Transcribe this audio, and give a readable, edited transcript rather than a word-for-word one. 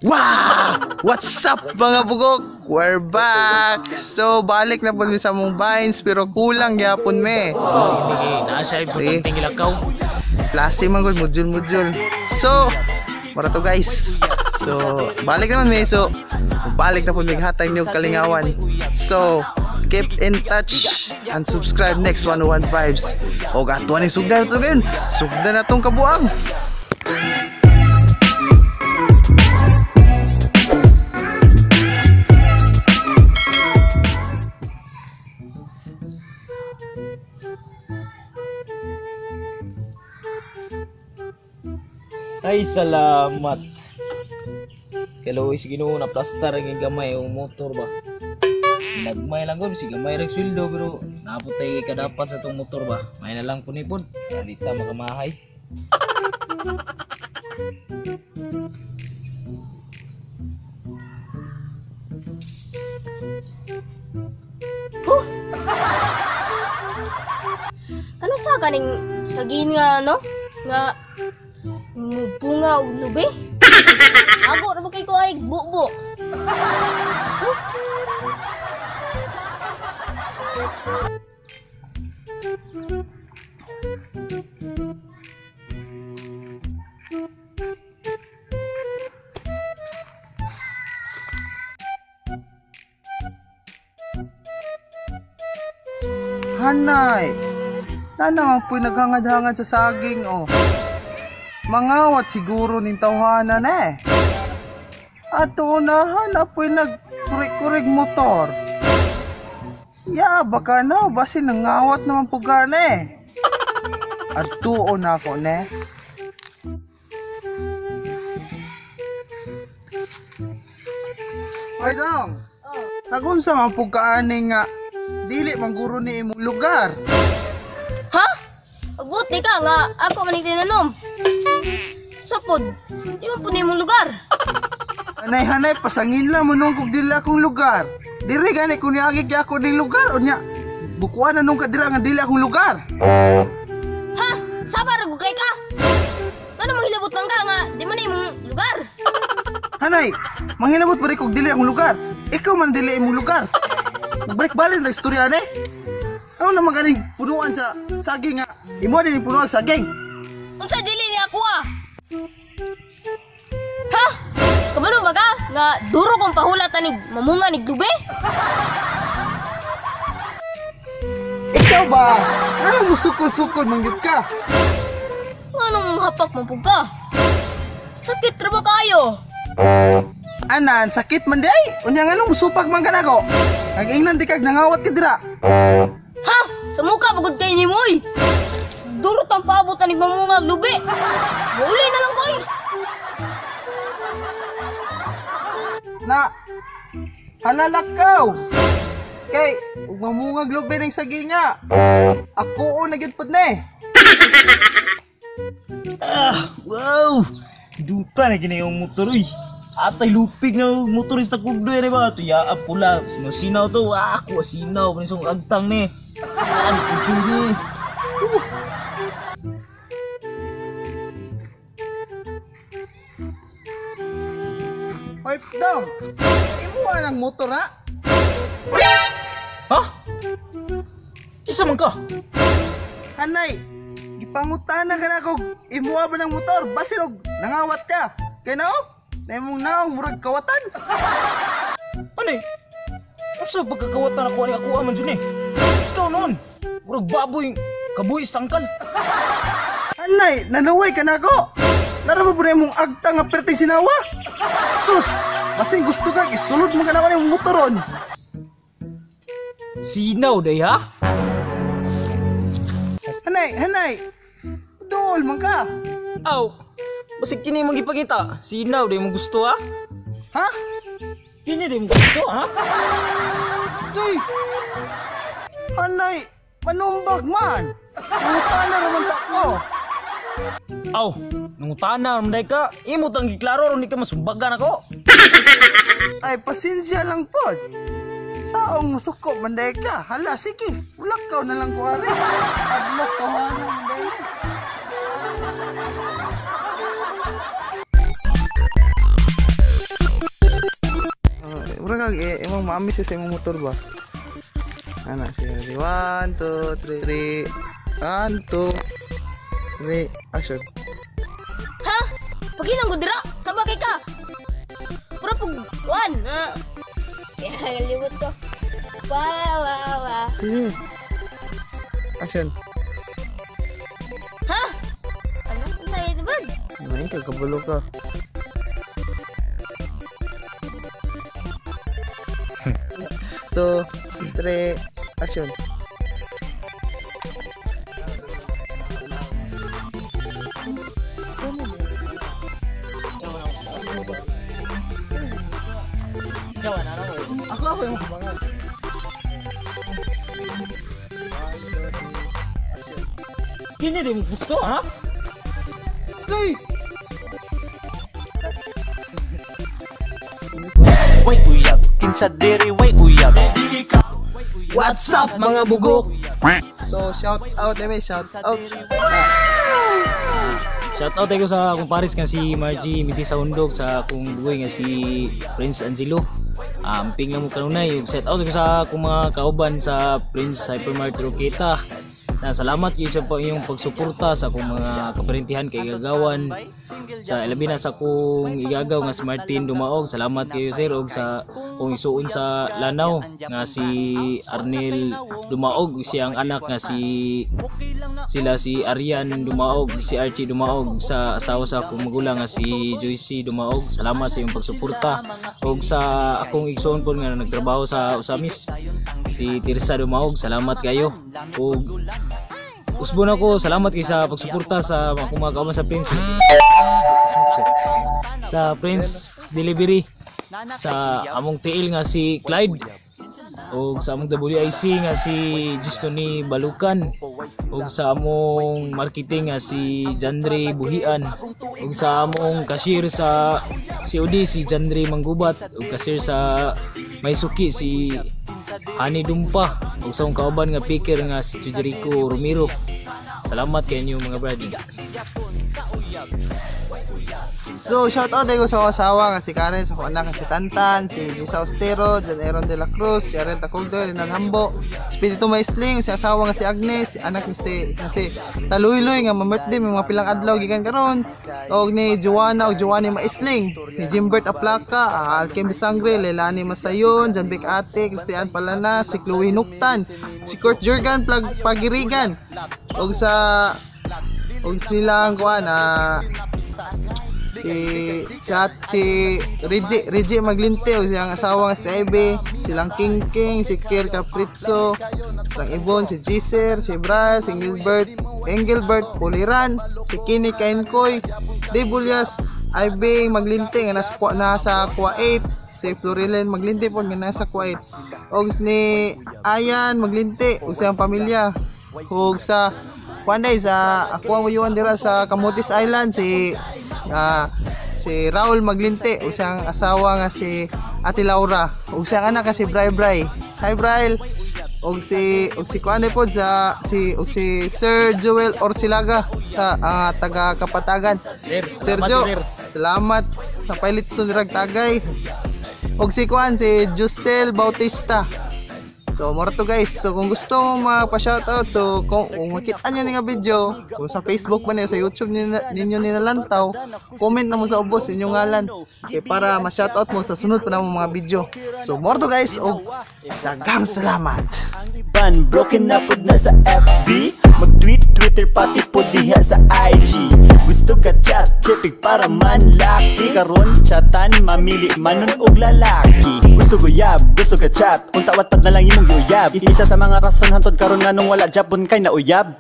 Wow! What's up mga bugok? We're back! So, balik na po mi sa mong vines pero kulang gyapon me. Sige, Plastic man gud, mudjul-mudjul. So, mara to guys. So, balik naman me. So, balik na po mi hatay niyo kalingawan. So, keep in touch and subscribe next 101 Vibes. O gatuan ni sugdan na to gayon. Sugdan na tong kabuang. Ay, salamat. Kay Luis Ginoo na plastar ang gamay ang motor ba. Nagmay lang gud si gamay rag sweldo pero naputay kadapat sa tong motor ba. May na lang punipod. Alita makamahay. Huh. Ano sa ganing sagin nga no? Nga bunga og lubi? Ako ra ba kay ko ay bubo. Huh? Hanay, nanang po'y naghangad-hangad sa saging oh. Mangawat siguro ning tawhanan eh. At unahan na po'y nagkurig-kurig motor. Ya, baka na, basin nangawat naman po gani. At tuon na ako ne. Ay dong, nagunsa man po kaani nga dili mangguro ni imong lugar. Ha? Aguti ka nga ako man tinanom. Sapod, di man po ni imong lugar. Hanay-hanay, pasangin lang mo nung kung dili akong lugar. Diri gani kung niagi kaya ako ding lugar o niya. Bukuan na nung kadira nga dili akong lugar. Ha? Sabar gugay ka. Ngano manghilabot man ka nga di man imong lugar? Hanay, manghilabot pa rin kung dili akong lugar. Ikaw man dili imong lugar. Magbalik-balik na istorya ne. Ano naman ganing punuan sa saging nga? Imo din punuan sa saging. Unsa dili ni ako ah? Ha? Kabalo ba ka nga duro kong pahulat anig mamunga nig lubi? Ikaw ba? Ano musukol-sukol mangyud ka? Nganong hapak mo pug ka? Sakit ra ba kayo? Anan, sakit man di ay. Unya nganong musupag man ka nako? Nag-ingnan di kag nangawat ka dira. Ha? Sa muka pagod kay nimo oy. Duro tang paabot anig mamunga lubi. Mauli na lang koy. Na halalakaw. Kay ug mamungag lubi ning saginga. Ako na gyud pud ni. Ah, wow. Duta na gini yung motor uy. Atay lupig na motorista kugdoy ni ba? Tuya pula, sinaw to. Ako sinaw kanisong agtang ni. Ano kutsyo ni? Hoy, dong. Imuha ng motor ha? Ha? Isa man ka? Hanay, gipangutana ka na kog imuha ba ng motor? Basin og nangawat ka. Kay nao? Na imong naong murag kawatan. Ano eh? Unsa pagkakawatan ako ani ako man jud ni? Ikaw noon. Murag baboy kabuhis tangkal. Hanay, nanuway ka na ako. Nara ba po na imong agta nga perting sinawa? Sus, basin gusto ka isulod mo ka na ako imong motoron. Sinaw day ha? Hanay, hanay. Dool man ka. Aw. Basig kini mong gipangita. Sinaw day mo gusto ha? Ha? Kini day mo gusto ha? Uy! Hanay, manumbag man. Nangutana raman ta ko. Aw, nangutana raman day ka. Imo tang giklaro ron di ka masumbagan ako. Ay, pasensya lang pod. Saong musuko man day ka. Hala, sige. Ulakaw na lang ko ari. Adlok tawanan man day. Murag eh, imong maami siya sa imong motor ba? Ana siya. 1 2 3 3 1 2 3 action. Ha? Pagilang ko dira, saba kay ka. Pura pug kuan. Ha. Ya, limot ko. Wa wa wa. Sige. Action. Ha? Ano? Ano ito, Brad? May kagkabulo ka. 2 3 action. Ako yung kabangan. Kini di mo gusto, ha? Ay! Way uyab, kinsa diri way uyab. What's up mga bugok? So, shout out, eh, shout out. Shout out ko sa akong pares nga si Margie Miti sa Hundog, sa akong bugoy nga si Prince Angelo. Amping lang mo kanunay. Ug shout out ko sa akong mga kauban sa Prince Hypermart Roqueta. Na salamat kayo sa iyong pagsuporta sa akong mga kaparintihan kay Igagawan. Sa ilabi na sa akong igagaw nga si Martin Dumaog. Salamat kayo sir, og sa akong isuon sa Lanao nga si Arnel Dumaog, siyang anak nga si sila si Arian Dumaog, si Archie Dumaog, sa asawa sa akong magulang nga si Joycey Dumaog. Salamat sa iyong pagsuporta. Og sa akong igsoon po nga nagtrabaho sa Usamis, si Tirsa Dumaog, salamat kayo. Og usbon ako, salamat kay sa pagsuporta sa akong mga kauban sa Prince sa Prince Delivery, sa among tiil nga si Clyde, og sa among WIC nga si Gistoni Balukan, og sa among marketing nga si Jandre Buhian, og sa among cashier sa COD si Jandre Manggubat, og cashier sa Maysuki si Hani Dumpa, og sa akong kauban nga picker nga si Jericho Romero. Salamat kay inyo mga brad. So, shout out ko sa asawa nga si Karen, sa akong anak nga si Tantan, si Lisa Austero, John Aaron de la Cruz, si Ariel Tacugdo, Renan Hambo, si Pedrito Maisling, si asawa nga si Agnes, si anak ni si Taluyloy nga ma-birthday may mga pilang adlaw gikan karon, og ni Joanna og Joanny Maisling, ni Jimbert Aplaca, Alkem Bisangre, Lelani Masayon, Janvic Ate, Christian Palana, si Chloe Nuktan, si Kurt Jurgen Pagirigan, og sa og silang kuan si si Reggie Maglinte o siyang asawa nga si Ebe, silang King King, si Kier Caprizzo, silang Ibon, si Giser, si Bryce, si Engelbert Puliran, si Kini Kainkoy, Debulyas, Ivy Maglinte nga nasa Kuwait, si Florilen Maglinte po nga nasa Kuwait, og ni Ayan Maglinte ug siyang pamilya, ug sa kuanday sa ako ang uyuan dira sa Camotes Island si si Raul Maglinte ug siyang asawa nga si Ate Laura ug siyang anak nga si Bray Bray. Hi Bray. Og si kuanday pod sa si og si Sir Joel Orsilaga sa taga Kapatagan. Sir, Sir Jo, salamat sa pailitson dirag tagay. Og si kuan si Jusel Bautista. So, mora to guys. So, kung gusto mo magpa-shoutout, so, kung makita nyo nga video, kung sa Facebook man niyo, sa YouTube ninyo ninalantaw, comment na mo sa ubos inyong ngalan. Okay, para ma-shoutout mo sa sunod pa na mga video. So, mora to guys. Og daghang salamat. Ban broken na pod na sa FB, mag-tweet, Twitter, pati pod diha sa IG. Gusto ka chat, chipig para manlaki. Karon chatan, mamili manon og lalaki. Gusto guyab, gusto ka chat, unta watpad na lang imong guyab. Isa sa mga rason hantod karon nganong wala Japon kay nauyab.